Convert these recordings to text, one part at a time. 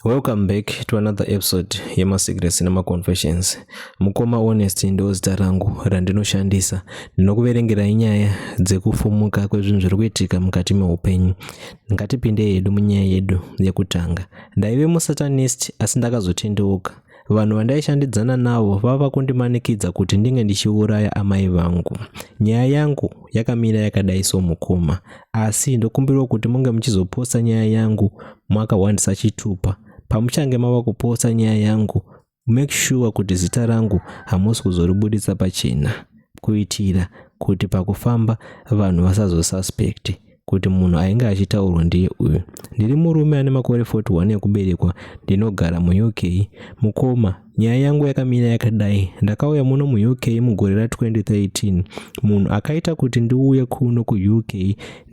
Welcome back to another episode yemaSecrets nemaConfessions. Mukoma Honest ndo zita rangu randinoshandisa. Ndinokuverengerai nyaya dzekufumuka kwezvinhu zviri kuitika mukati meupenyu. Ngatipinde hedu munyaya yedu yekutanga. Ndaive musatanist asi ndakazotendeuka. Vanhu vandaishandidzana navo vava kundimanikidza kuti ndinge ndichiuraya amai vangu. Nyaya yangu yakamira yakadai so mukoma, asi ndokumbirawo kuti munge muchizoposta nyaya yangu makahwandisa chitupa. Pamuchange mava kuposta nyaya yangu, make sure kuti zita rangu hamusi kuzoribuditsa pachena kuitira kuti pakufamba vanhu vasazosuspect kuti munhu ainge achitaurwa ndiye uyu. Ndiri murume ane makore 41 ekuberekwa, ndinogara muUK. Mukoma, nyaya yangu yakamira yakadai. Ndakauya muno muUK mugore ra2013. Munhu akaita kuti ndiuye kuno kuUK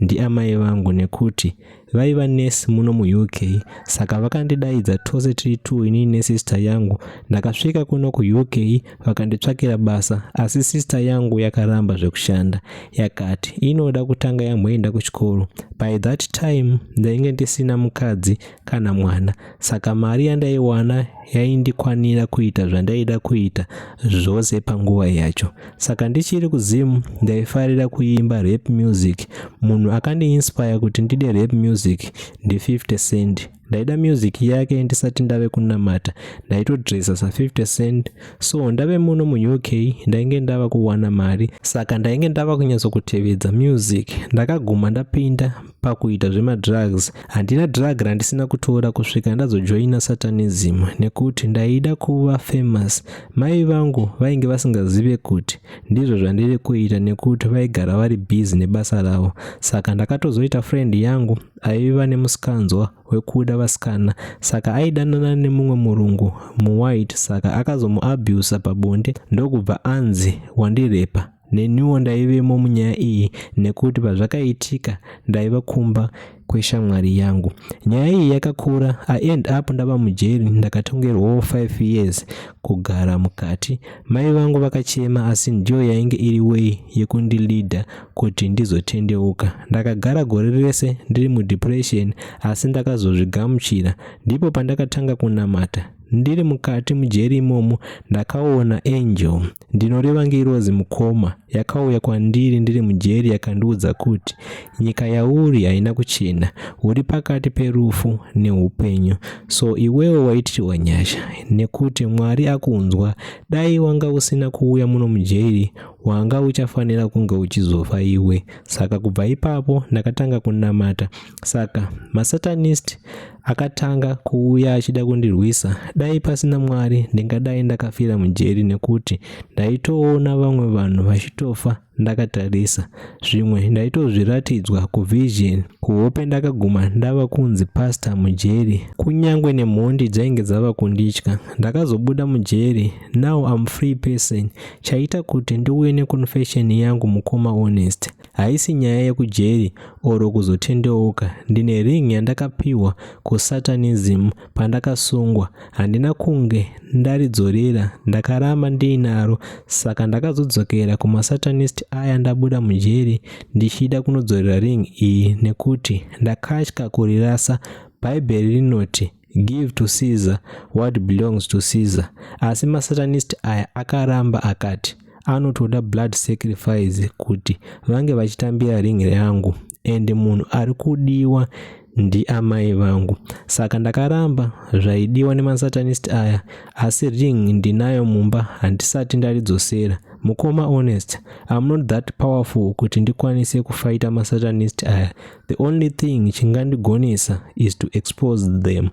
ndiamai vangu nekuti vaiva nurse muno muUK, saka vakandidaidza tose tiri two, inini nesister yangu. Ndakasvika kuno kuUK vakanditsvakira basa, asi sister yangu yakaramba zvekushanda, yakati inoda kutanga yamboenda kuchikoro. By that time ndainge ndisina mukadzi kana mwana, saka mari yandaiwana yaindikwanira kuita zvandaida kuita zvose panguva yacho. Saka ndichiri kuZim ndaifarira kuimba rap music. Munhu akandiinspire kuti ndide rap music ndi50 Cent. Ndaida music yake ndisati ndave kunamata, ndaitodresa sa50 Cent. So ndave muno muUK ndainge ndava kuwana mari, saka ndainge ndava kunyatsokutevedza music. Ndakaguma ndapinda pakuita zvemadrugs. Handina drug randisina kutora kusvika ndazojoina satanism nekuti ndaida kuva famous. Mai vangu vainge vasingazive kuti ndizvo zvandiri kuita nekuti vaigara vari busy nebasa ravo. Saka ndakatozoita friend yangu aiva nemusikanzwa wekuda vasikana, saka aidanana nemumwe murungu muwhite, saka akazomuabusa pabonde ndokubva anzi wandirepa. Neniwo ndaivemo munyaya iyi nekuti pazvakaitika ndaiva kumba kweshamwari yangu. Nyaya iyi yakakura. I end up ndava mujeri, ndakatongerwawo 5 years kugara mukati. Mai vangu vakachema, asi ndiyo yainge iri way yekundileada kuti ndizotendeuka. Ndakagara gore rese ndiri mudepression, asi ndakazozvigamuchira. Ndipo pandakatanga kunamata. Ndiri mukati mujeri imomo ndakaona angel, ndinoreva ngirozi mukoma, yakauya kwandiri ndiri mujeri yakandiudza kuti nyika yauri haina kuchena, uri pakati perufu neupenyu, so iwewo waitirwa nyasha nekuti Mwari akunzwa. Dai wanga usina kuuya muno mujeri, wanga uchafanira kunge uchizofa iwe. Saka kubva ipapo ndakatanga kunamata. Saka masatanist akatanga kuuya achida kundirwisa. Dai pasina Mwari ndingadai ndakafira mujeri nekuti ndaitoona vamwe vanhu vachitofa ndakatarisa. Zvimwe ndaitozviratidzwa kuvision, kuhope. Ndakaguma ndava kunzi pastor mujeri, kunyange nemhondi dzainge dzava kunditya. Ndakazobuda mujeri. Now I'm free person. Chaita kuti ndiuye neconfession yangu, mukoma Honest, haisi nyaya yekujeri or kuzotendeuka. Ndine ring yandakapiwa kusatanism pandakasungwa. Handina kunge ndaridzorera, ndakaramba ndiinaro. Saka ndakazodzokera kumasatanist aya ndabuda mujeri ndichida kunodzorera ring iyi nekuti ndakatya kurirasa. Bhaibheri rinoti, "Give to Caesar what belongs to Caesar," asi masatanist aya akaramba, akati anotoda blood sacrifice kuti vange vachitambira ring yangu, and munhu ari kudiwa ndiamai vangu. Saka ndakaramba zvaidiwa nemasatanist aya, asi ring ndinayo mumba, handisati ndaridzosera. Mukoma Honest, I'm not that powerful kuti ndikwanise kufaita masatanist aya. The only thing chingandigonesa is to expose them,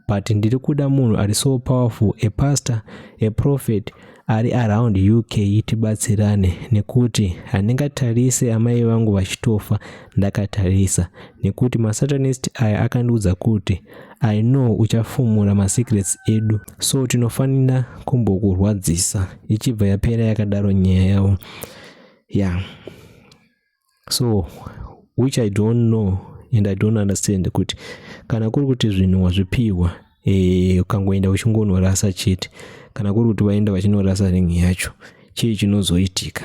but ndiri kuda munhu ari so powerful, a pastor, a prophet ari around UK, tibatsirane nekuti handingatarise amai vangu vachitofa ndakatarisa, nekuti masatanist aya akandiudza kuti, "I know uchafumura masecrets edu, so tinofanira kumbokurwadzisa." Ichibva yapera yakadaro nyaya yavo. Yeah, so which I don't know and I don't understand kuti kana kuri kuti zvinhu wazvipiwa, ukangoenda uchingonorasa chete, kana kuri kuti vaenda vachinorasa ringi yacho, chii chinozoitika?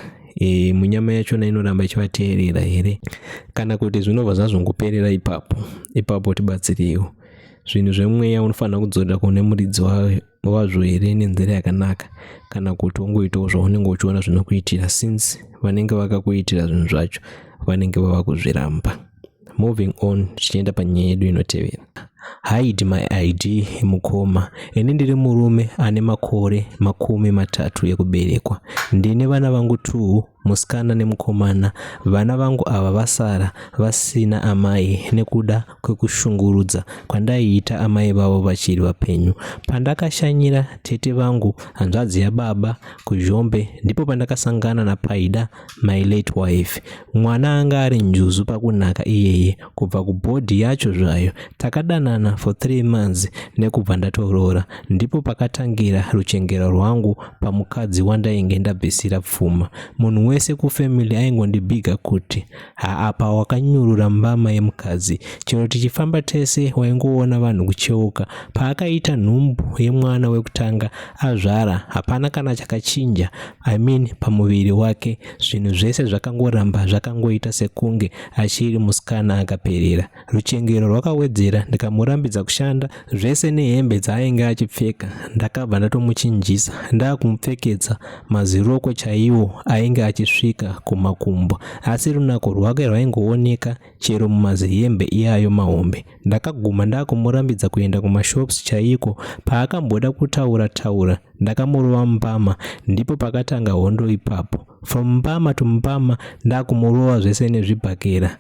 Munyama yachona inoramba ichivateerera here, kana kuti zvinobva zvazongoperera ipapo ipapo? Tibatsireiwo. Zvinhu zvemweya unofanira kudzorera kune muridzi wazvo here nenzira yakanaka, kana kuti wongoitawo zvaunenge uchiona zvinokuitira, since vanenge vakakuitira zvinhu zvacho vanenge vava kuzviramba. Moving on, tichienda panyaya yedu inotevera. Hide my ID mukoma. Ini ndiri murume ane makore 30 ekuberekwa. Ndine vana vangu 2, musikana nemukomana. Vana vangu ava vasara vasina amai nekuda kwekushungurudza kwandaiita amai vavo vachiri vapenyu. Pandakashanyira tete vangu, hanzvadzi yababa, kuZhombe, ndipo pandakasangana naPaida, my late wife. Mwana anga ari njuzu pakunaka iyeye, kubva kubhodhi yacho zvayo. Takadanana for 3 months nekubva ndatoroora. Ndipo pakatangira ruchengero rwangu pamukadzi wandainge ndabvisira pfuma. Munhu wese kufamily aingondibhiga kuti haapa wakanyurura mbama yemukadzi. Chero tichifamba tese waingoona vanhu kucheuka. Paakaita nhumbu yemwana wekutanga azvara, hapana kana chakachinja, I mean pamuviri wake. Zvinhu zvese zvakangoramba zvakangoita sekunge achiri musikana akaperera. Ruchengero rwakawedzera, ndikamurambidza kushanda zvese nehembe dzaainge achipfeka. Ndakabva ndatomuchinjisa ndakumupfekedza mazirokwe chaiwo ainge achisvika kumakumbo, asi runako rwake rwaingooneka chero mumazihembe iyayo mahombe. Ndakaguma ndakumurambidza kuenda kumashops chaiko. Paakamboda kutaura taura, ndakamurova mbama. Ndipo pakatanga hondo ipapo, from mbama to mbama, ndakumurova zvese nezvibhakera.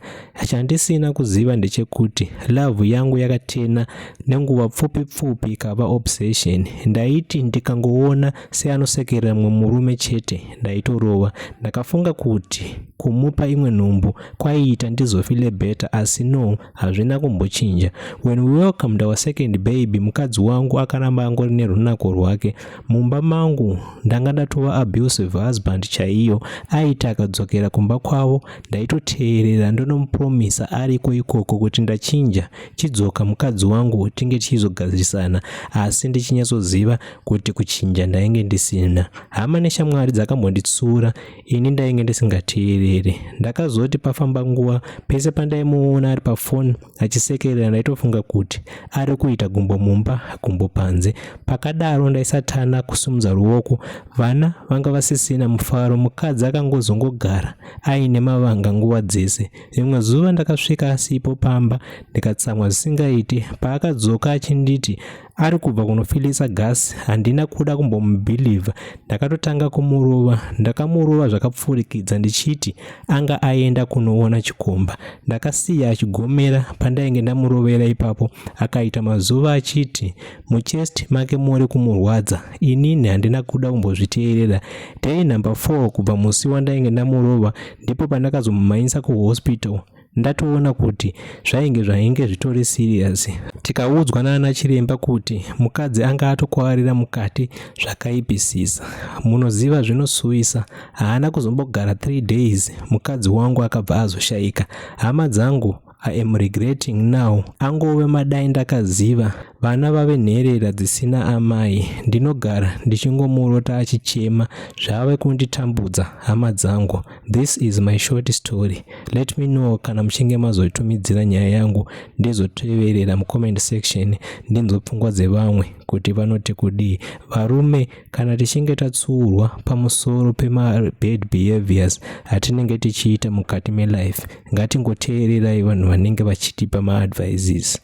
Chandisina kuziva ndechekuti love yangu yakatena nenguva pfupi pfupi ikava obsession. Ndaiti ndikangoona seanosekerera mumwe murume chete, ndaitorova. Ndakafunga kuti kumupa imwe nhumbu kwaiita ndizofile better, asi no, hazvina kumbochinja. When we welcomed our second baby, mukadzi wangu akaramba angori nerunako rwake. Mumba mangu ndanga ndatova abusive husband chaiyo. Aiti akadzokera kumba kwavo, ndaitoteerera ndonomupromisa ariko ikoko kuti ndachinja, chidzoka mukadzi wangu tinge tichizogadzirisana, asi ndichinyatsoziva kuti kuchinja ndainge ndisina. Hama neshamwari dzakambonditsura, ini ndainge ndisingateereri. Ndakazoti pafamba nguva, pese pandaimuona ari pafoni achisekerera, ndaitofunga kuti ari kuita gumbo mumba gumbo panze. Pakadaro ndaisatana kusumudza ruoko. Vana vanga vasisina mufaro. Mukadzi akangozongogara aine mavanga nguva dzese. Rimwe zuva ndakasvika asipo pamba, ndikatsamwa zvisingaiti. Paakadzoka achinditi ari kubva kunofilisa gasi, handina kuda kumbomubhilivha. Ndakatotanga kumurova. Ndakamurova zvakapfurikidza ndichiti anga aenda kunoona chikomba. Ndakasiya achigomera pandainge ndamurovera ipapo. Akaita mazuva achiti muchest make muri kumurwadza. Inini handina kuda kumbozviteerera. Day number 4 kubva musi wandainge ndamurova, ndipo pandakazomumhanyisa kuhospital, ndatoona kuti zvainge zvitori serious. Tikaudzwa naana chiremba kuti mukadzi anga atokwarira mukati zvakaipisisa. Munoziva zvinosuwisa, haana kuzombogara 3 days, mukadzi wangu akabva azoshayika. Hama dzangu, I am regretting now. Angove madai ndakaziva. Vana vave nherera dzisina amai. Ndinogara ndichingomurota achichema. Zvave kunditambudza, hama dzangu. This is my short story. Let me know kana muchinge mazoitumidzira nyaya yangu, ndizoteverera mucomment section, ndinzwe pfungwa dzevamwe kuti vanoti kudii. Varume, kana tichinge tatsuurwa pamusoro pemabad behaviors atinenge tichiita mukati melife, ngatingoteererai vanhu vanenge vachitipa maadvices.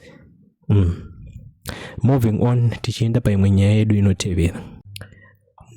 Moving on, tichienda paimwe nyaya yedu inotevera.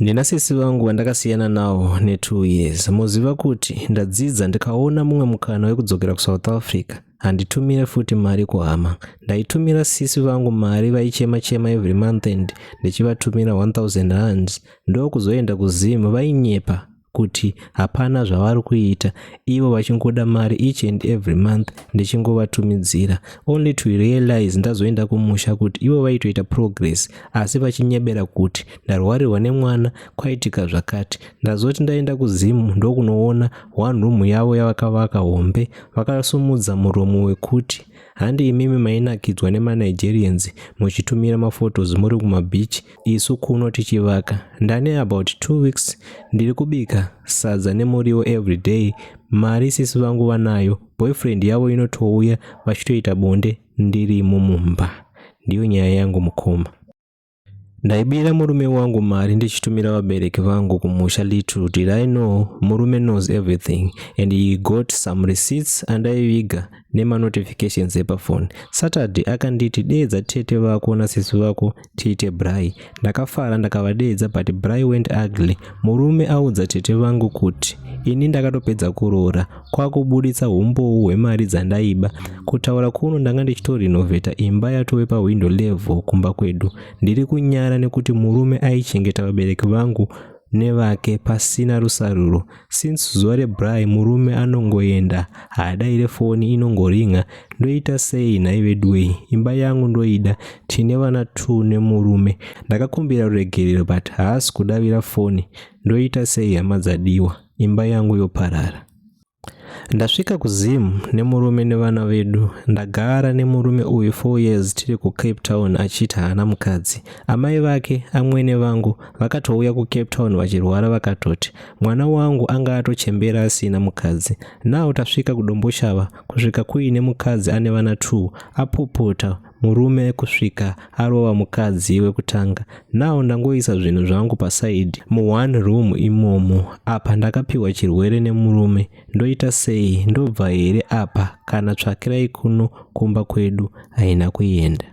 Ndina sisi vangu vandakasiyana navo ne2 years. Muziva kuti ndadzidza, ndikaona mumwe mukana wekudzokera kuSouth Africa, handitumire futi mari kuhama. Ndaitumira sisi vangu mari, vaichema chema every month and ndichivatumira 1000 rands. Ndokuzoenda kuZim, vainyepa kuti hapana zvavari kuita, ivo vachingoda mari each and every month, ndichingovatumidzira, only to realize ndazoenda kumusha kuti ivo vaitoita progress, asi vachinyebera kuti ndarwarirwa nemwana, kwaitika zvakati. Ndazoti ndaenda kuZimu, ndokunoona one room yavo yavakavaka hombe. Vakasumudza muromo wekuti, "Handi imimi mainakidzwa nemaNigerians muchitumira maphotos muri kumabeach, isu kuno tichivaka?" Ndane about 2 weeks ndiri kubika sadza nemuriwo every day. Mari sisi vangu vanayo, boyfriend yavo inotouya vachitoita bonde ndirimo mumba. Ndiyo nyaya yangu mukoma. Ndaibira murume wangu mari ndichitumira vabereki vangu kumusha. Little did I know murume knows everything and he got some receipts andaiviga nemanotifications epafoni. Saturday akanditi, "Deedza tete vako nasisi vako tiite braai." Ndakafara, ndakavadeedza, but braai went ugly. Murume audza tete vangu kuti ini ndakatopedza kuroora, kwakubuditsa umbowo hwemari dzandaiba. Kutaura kuno ndanga ndichitorinovheta imba, yatove pawindow level kumba kwedu. Ndiri kunyara nekuti murume aichengeta vabereki vangu nevake pasina rusaruro. Since zuva rebraai, murume anongoenda, haadaire foni, inongoringa. Ndoita sei nhai veduwei? Imba yangu ndoida, tine vana 2 nemurume. Ndakakumbira ruregerero but haasi kudavira foni. Ndoita sei, hama dzadiwa? Imba yangu yoparara. Ndasvika kuZim nemurume nevana vedu. Ndagara nemurume uyu 4 years tiri kuCape Town, achiti haana mukadzi. Amai vake, amwene vangu, vakatouya kuCape Town vachirwara, vakatoti mwana wangu anga atochembera asina mukadzi. Now tasvika kuDomboshava, kusvika kuine mukadzi ane vana 2. Apopota murume kusvika arova mukadzi wekutanga. Now ndangoisa zvinhu zvangu paside muone room imomo. Apa ndakapiwa chirwere nemurume. Ndoita sei? Ndobva here apa kana tsvakirai kuno kumba kwedu haina kuenda?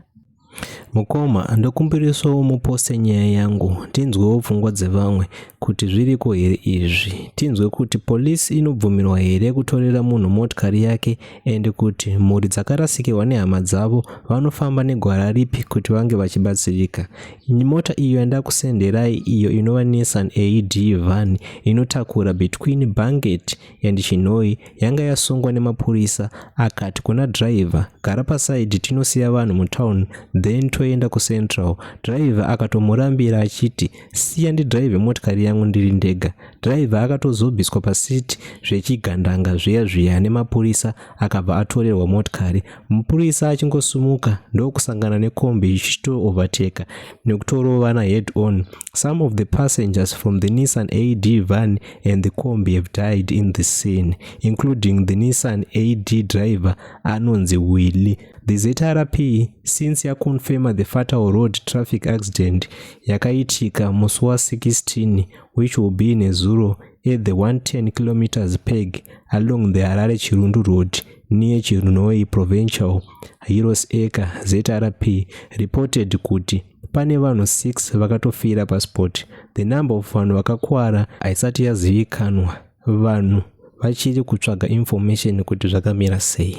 Mukoma, ndokumbirisawo muposte nyaya yangu, tinzwewo pfungwa dzevamwe kuti zviriko here izvi. Tinzwe kuti polisi inobvumirwa here kutorera munhu motikari yake, and kuti mhuri dzakarasikirwa nehama dzavo vanofamba negwara ripi kuti vange vachibatsirika. Mota iyo yandakusenderai iyo inova Nissan AD van inotakura between Banket and Chinhoyi yanga yasungwa nemapurisa. Akati kuna dhiraivha, "Gara paside, tinosiya vanhu mutown, then toenda kuCentral." Dhiraivha akatomurambira achiti, "Siya ndidhiraivhe motikari yangu ndiri ndega." Dhiraivha akatozobviswa pasiti zvechigandanga zviya zviya nemapurisa, akabva atorerwa motikari. Mupurisa achingosumuka ndokusangana nekombi ichitoovertaka nekutorovana head on. Some of the passengers from the Nissan AD van and the combi have died in the scene, including the Nissan AD driver anonzi Willy. The ZRP since yaconfirma the fatal road traffic accident yakaitika musi wa16, which will be nezuro, at the 110 kilometers peg along the Harare Chirundu Road near Chinhoyi Provincial, Heroes Acre. ZRP reported kuti pane vanhu 6 vakatofira paspot. The number of vanhu vakakwara haisati yazivikanwa. Vanhu vachiri kutsvaga information kuti zvakamira sei.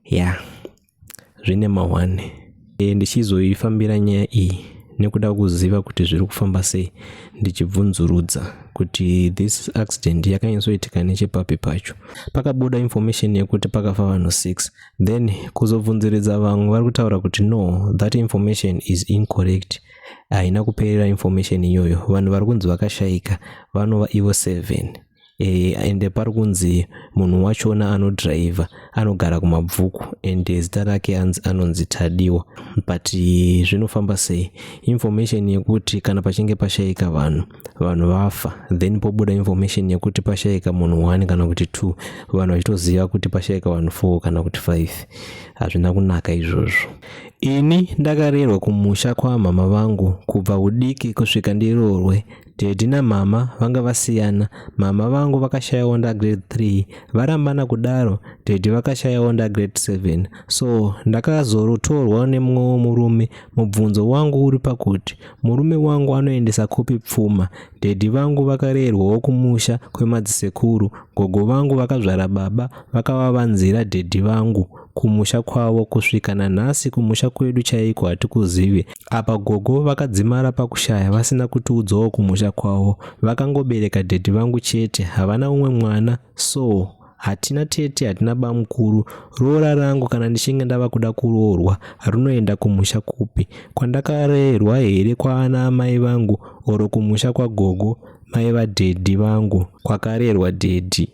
Ya, yeah, zvine mahwane. Ndichizoifambira nyaya iyi nekuda kuziva kuti zviri kufamba sei, ndichibvunzurudza kuti this accident yakanyatsoitika nechepapi pacho. Pakabuda information yekuti pakafa vanhu 6, then kuzobvunziridza vamwe vari kutaura kuti no, that information is incorrect, haina kuperera information iyoyo. Vanhu vari kunzi vakashayika vanova ivo 7, ende pari kunzi munhu wachona anodhiraivha anogara kuMabvuku and zita rake anonzi Tadiwa. But zvinofamba sei information yekuti kana pachinge pashayika vanhu, vanhu vafa, then pobuda information yekuti pashayika munhu 1 kana kuti 2, vanhu vachitoziva kuti pashayika vanhu 4 kana kuti 5? Hazvina kunaka izvozvo. Ini ndakarerwa kumusha kwamama vangu kubva udiki kusvika ndiroorwe. Daddy namama vanga vasiyana. Mama vangu vakashayawo ndagrade 3. Varambana kudaro, daddy vakashayawo ndagrade 7, so ndakazorotorwa nemumwewo murume. Mubvunzo wangu uri pakuti murume wangu anoendesa kupi pfuma? Daddy vangu vakarerwawo kumusha kwemadzisekuru. Gogo vangu vakazvara baba vakavavanzira daddy vangu kumusha kwavo. Kusvika nanhasi kumusha kwedu chaiko hatikuzivi. Apa gogo vakadzimara pakushaya vasina kutiudzawo kumusha kwavo. Vakangobereka daddy vangu chete, havana umwe mwana, so hatina tete, hatina bamukuru. Roora rangu, kana ndichinge ndava kuda kuroorwa, rinoenda kumusha kupi? Kwandakarerwa here, kwaana amai vangu, or kumusha kwagogo mai vadaddy vangu kwakarerwa daddy?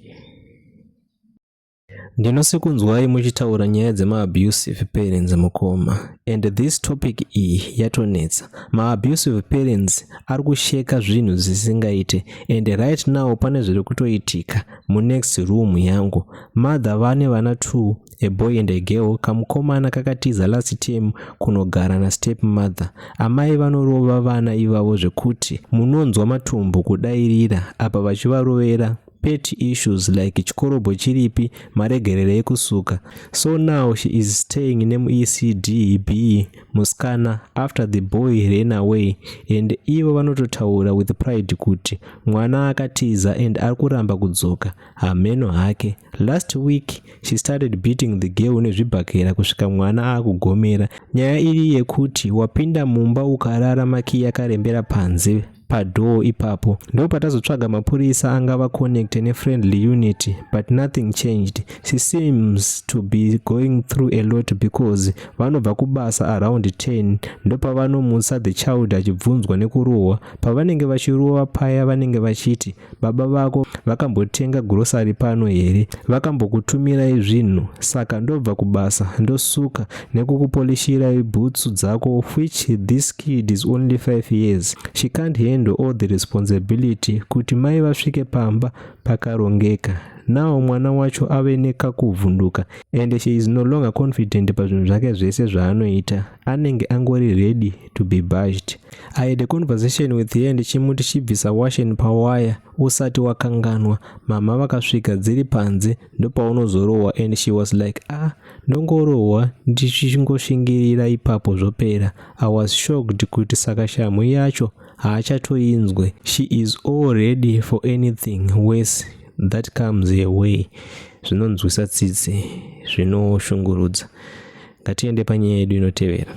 Ndinosikunzwai muchitaura nyaya dzemaabusive parents, mukoma, and this topic iyi yatonetsa. Maabusive parents ari kusheka zvinhu zvisingaite, and right now pane zviri kutoitika munext room yangu. Mother vane vana 2. A boy and a girl. Kamukomana kakatiza last term kunogara nastep mother. Amai vanorova vana ivavo zvekuti munonzwa matumbu kudairira apa vachivarovera petty issues like chikorobho chiripi, maregerero ekusuka. So now she is staying nemuECD B musikana after the boy ran away, and ivo vanototaura with pride kuti mwana akatiza and ari kuramba kudzoka. Hameno hake. Last week she started beating the girl nezvibhakera kusvika mwana akugomera. Nyaya iri yekuti wapinda mumba ukarara makiyi akarembera panze padoor ipapo. Ndo patazotsvaga mapurisa angava connect nefriendly unit, but nothing changed. She seems to be going through a lot because vanobva kubasa around 10, ndopavanomutsa the child achibvunzwa nekurohwa. Pavanenge vachirova paya, vanenge vachiti, "Baba vako vakambotenga grocery pano here? Vakambokutumirai zvinhu? Saka ndobva kubasa, ndosuka nekukupolishirai bhutsu dzako?" Which this kid is only 5 years. She can't handle all the responsibility kuti mai vasvike pamba pakarongeka. Now mwana wacho ave nekakuvhunduka and she is no longer confident pazvinhu zvake zvese zvaanoita. Anenge angori ready to be bashed. I had a conversation with her ndichimuti, "Chibvisa washing pawaya usati wakanganwa. Mama vakasvika dziri panze, ndopaunozorohwa." And she was like, "Ah, ndongorohwa ndichingoshingirira ipapo zvopera." I was shocked kuti saka shamhu yacho haachatoinzwe. She is all ready for anything worse that comes her way. Zvinonzwisa tsitsi, zvinoshungurudza. Ngatiende panyaya yedu inotevera.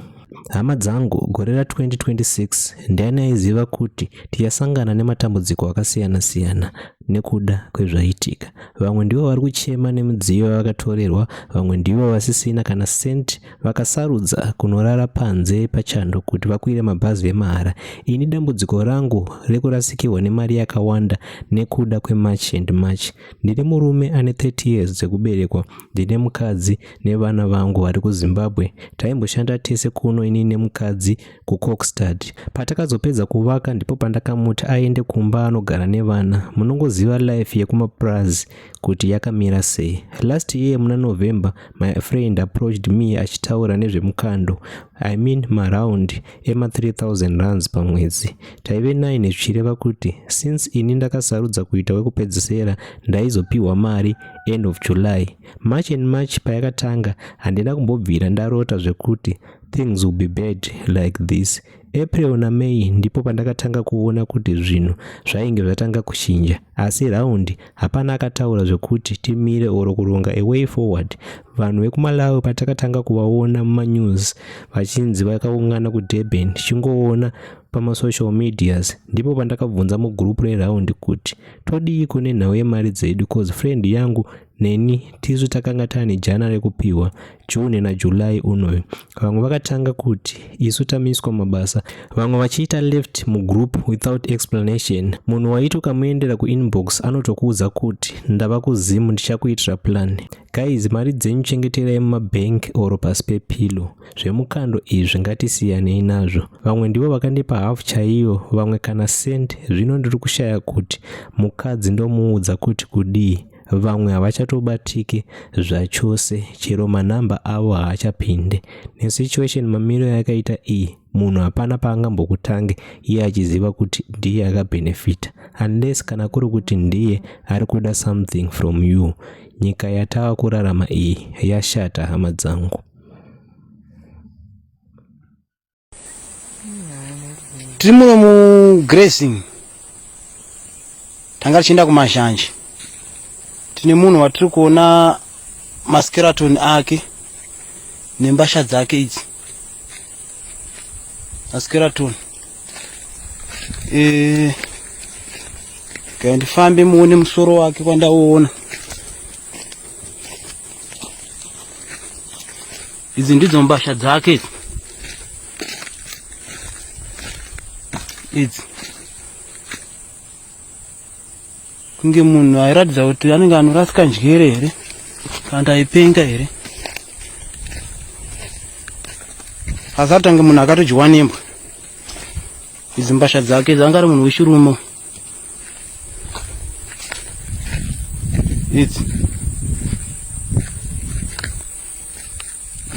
Hama dzangu, gore ra2026, ndiani aiziva kuti tichasangana nematambudziko akasiyana-siyana nekuda kwezvaitika? Vamwe ndivo vari kuchema nemidziyo yavakatorerwa, vamwe ndivo vasisina kana senti, vakasarudza kunorara panze pachando kuti vakwire mabhazi emahara. Ini dambudziko rangu rekurasikirwa nemari yakawanda nekuda kweMarch and March. Ndiri murume ane 30 years dzekuberekwa. Ndine mukadzi nevana vangu vari kuZimbabwe. Taimboshanda tese kuno, ini nemukadzi, kuKokstad. Patakazopedza kuvaka, ndipo pandakamuti aende kumba anogara nevana. Munongoziva life yekumapurazi kuti yakamira sei. Last year muna November, my friend approached me achitaura nezvemukando, I mean maround ema3000 rands pamwedzi. Taive 9, zvichireva kuti since ini ndakasarudza kuita wekupedzisira, ndaizopiwa mari end of July. March and March payakatanga, handina kumbobvira ndarota zvekuti things will be bad like this. April naMay ndipo pandakatanga kuona kuti zvinhu zvainge zvatanga kuchinja, asi round hapana akataura zvekuti timire or kuronga a way forward. Vanhu vekuMalawi patakatanga kuvaona mumanews vachinzi vakaungana kuDurban, tichingoona pamasocial medias, ndipo pandakabvunza mugroup reround kuti todiiko nenhau yemari dzedu, cause friend yangu neni tisu takanga taane jana rekupiwa June naJuly unoyu. Vamwe vakatanga kuti isu tamiswa mabasa, vamwe vachiita left mugroup without explanation. Munhu waiti ukamuendera kuinbox anotokuudza kuti, "Ndava kuZimu, ndichakuitira plan." Guys, mari dzenyu chengeterai mumabhengi or pasi pepilo. Zvemukando izvi ngatisiyanei nazvo. Vamwe ndivo vakandipa hafu chaiyo, vamwe kana cent. Zvino ndiri kushaya kuti mukadzi ndomuudza kuti kudii. Vamwe havachatobatiki zvachose, chero manhamba avo haachapinde. Nesituation mamiro yakaita iyi, munhu hapana paangambokutange iye achiziva kuti ndiye akabhenefita, unless kana kuri kuti ndiye ari kuda something from you. Nyika yatava kurarama iyi yashata, hama dzangu. Tiri muno mugrazing, tanga tichienda kumazhanje. Tine munhu watiri kuona maskeleton ake nembasha dzake idzi, maskeleton. Kai ndifambe muone musoro wake kwandauona. Idzi ndidzo mbasha dzake idzi idzi. Kunge munhu airatidza kuti anenge anorasika njere here, kana kuti aipenga here, asi atange munhu akatodyiwa nembwa. Idzi mbasha dzake idzi, anga ari munhu wechirume. Idzi.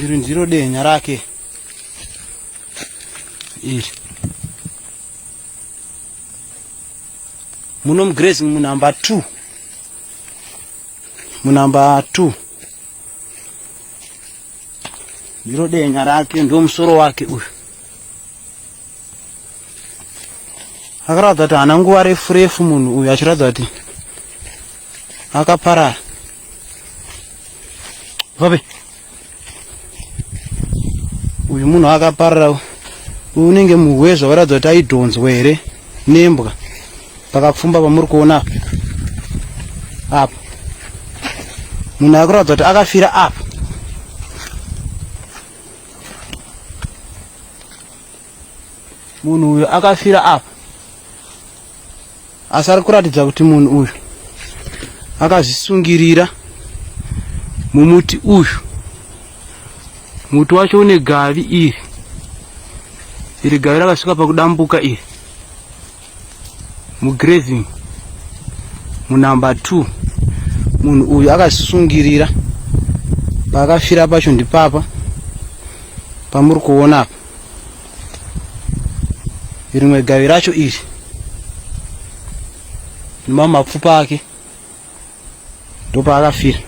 Iri ndiro dehenya rake iri. Muno mugrazing munumber 2, munumber 2 ndiro dehenya rake, ndo musoro wake uyu. Akaratidza kuti haana nguva refu refu munhu uyu achiratidza kuti akaparara. Vape uyu munhu akaparara uyu unenge muhwezva waratidza kuti aidhonzwa here nembwa pakapfumba pamuri kuona apa. Apa munhu akuratidza kuti akafira apa. Munhu uyu akafira apa, asi ari kuratidza kuti munhu uyu akazvisungirira mumuti uyu. Muti wacho une gavi iri, iri gavi rakasvika pakudambuka iri. Mugrazing munumber 2 munhu uyu akazvisungirira. Paakafira pacho ndipapa pamuri kuona apa. Rimwe gavi racho iri nemamwe mapfupa ake, ndopaakafira.